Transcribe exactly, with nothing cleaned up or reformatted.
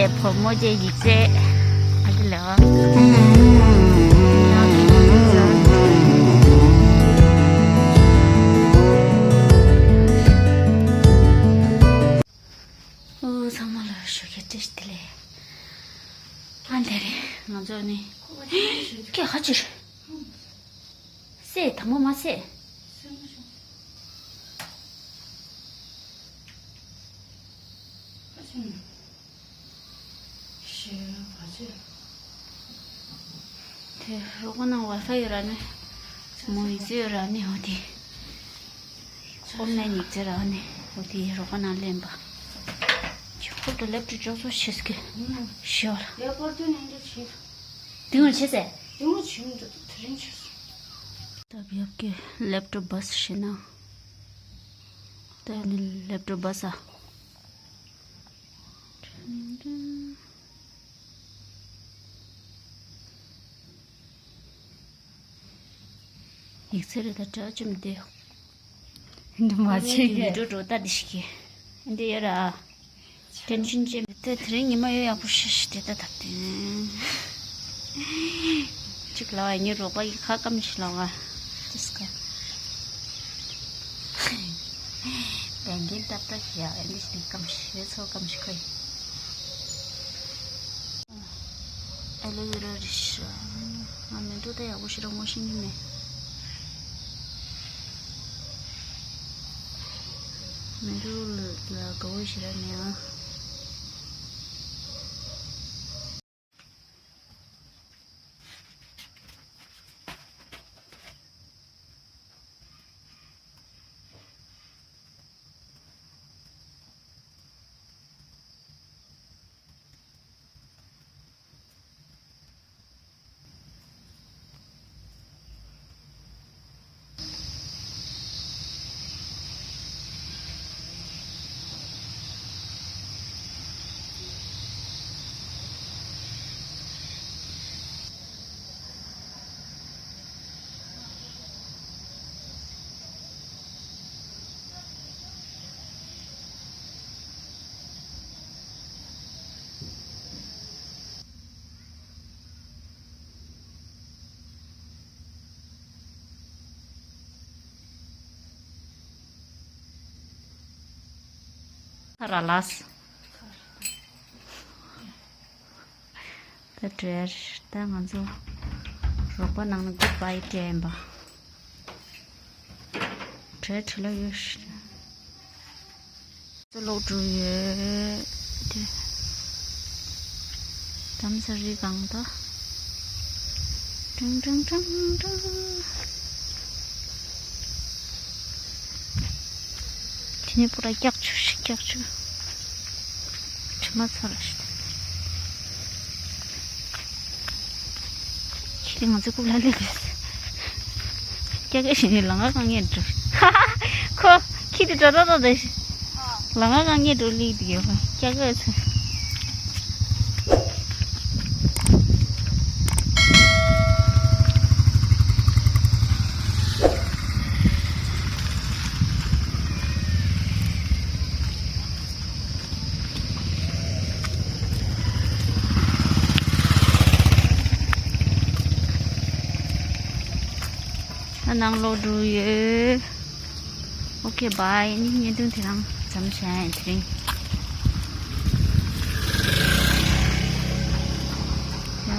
བུ་མོ་བཅས་ཡིག་ཚད་ཨ་ཅེ་ལ། ཨོ་ཚང་མ་ལ་ཞོགས་ཀས་བཀྲ་ཤིས་བདེ་ལེགས། ཨ་འདི་རེད་ང་ཚོ་ནི། སྐད་ཧ་ཅི་རེད། སེ་དང་པོ་མ་སེ། དེ་རོགས་པ་ནང་ཝའི་ཕའི་ཡོད་ར་ནི། མོ་ཡིག་ཚད་ཡོད་ར་ནི་འོ་དེ། ཨོན་ལན་ཡིག་ཚད་ར་ནི་འོ་དེ་རོགས་པ་ནང་ལེན་པ། ཁྱོད་ཁོ་ད་ལེབ་ཀྲོབ་ཅོག་ཙོ་ཤེས་ཀི། ཤེས་བ་ལ། ཡ་པར་དུ་ནང་འདྲ་བྱེད། དེ་ངོ་ཆེ་ཟེ། དེ་ངོ་ཆེ་མི་འདུག་དེ་རིང་ཆེ་སོང་། ད་བབ་ཀི་ལེབ་ཀྲོབ་བ་སི་ཤེས་ན། ད་ནི་ལེབ་ཀྲོབ་བ་སི་ཨ། ཡིག་ཚད་རེ་ད་དྲག་ཅིག་མི་བདེ། འདི་མ་བྱེད་གི། འགྲོ་འགྲོ་ད་འདི་ཞིག་གི། འདི་ཡོད་ར། ཏེན་ཤན་ཅན་མི་ཏེ་དེ་རིང་ཉི་མ་ཡོད་ཡག་པོ་ཞེ་ཞེ་དེ་ད་ད་དེ། གཅིག་ལ་བ་ཉི་རོགས་པ་ཡི་ཁ་སྐམ་ཞིག་ལ་བ། ཏིས་ཀ། བན་གིན་ཏབ་ཏབ་ཡ་ཨེ་འདི་ཞིག་སྐམ་ཞིག་ཚོ་སྐམ་ཞིག་ཁོ་ཡི། ཨ་ལོ་ཝེ་ར་རེད་ཤག་ང་མེ་ཏོག་ད་ཡག་པོ་ཞེ་དྲག་ངོ་ཤེས་ཀྱི་མེད། མེ་ཏོག་ལ་དགའ་བོ་ཞེ་དྲག་མེད་ཨ། ཁ་ར་ལས། ད་བྲེལ། ད་ང་ཚོ་རོགས་པ་ནང་ནས་གུཌ་བྷའི་སྤྲད་ཡིན་པ། བྲེལ་བྲེལ་ལ་ཡོད་ཤི། ཚོ་ལོག་འགྲོ་ཡོད་དེ། དམ་ས་རི་སྒང་ད། ཀྲང་ཀྲང་ཀྲང་ཀྲང་། དེ་ནས་པུ་ར་སྐྱག་ཆུ་ཞིག་སྐྱག་ཆུ། དྲི་མ་ཚོར་ཞིག་ཁྱེད་ང་ཚོ་ཀུ་ལ་ལེ་གི། སྐྱག་གི་ཞིག་ནས་ལང་ང་གང་ངེད་འགྲོ། ཁོ་ཁྱེད་དེ་འགྲོ་རོགས་རོགས་དེ་ཞིག་ལང་ང་གང་ངེད་འགྲོ་ལི་དེ་ཡོད་སྐྱག་གི་ཚོ། ད་ནང་ལོག་འགྲོ་ཡོད། ཨོ་ཁེ་བྷའི། ནི་བརྙན་ཐུང་དེ་རང་མཚམས་བཞག་ཡིན་དེ་རིང་།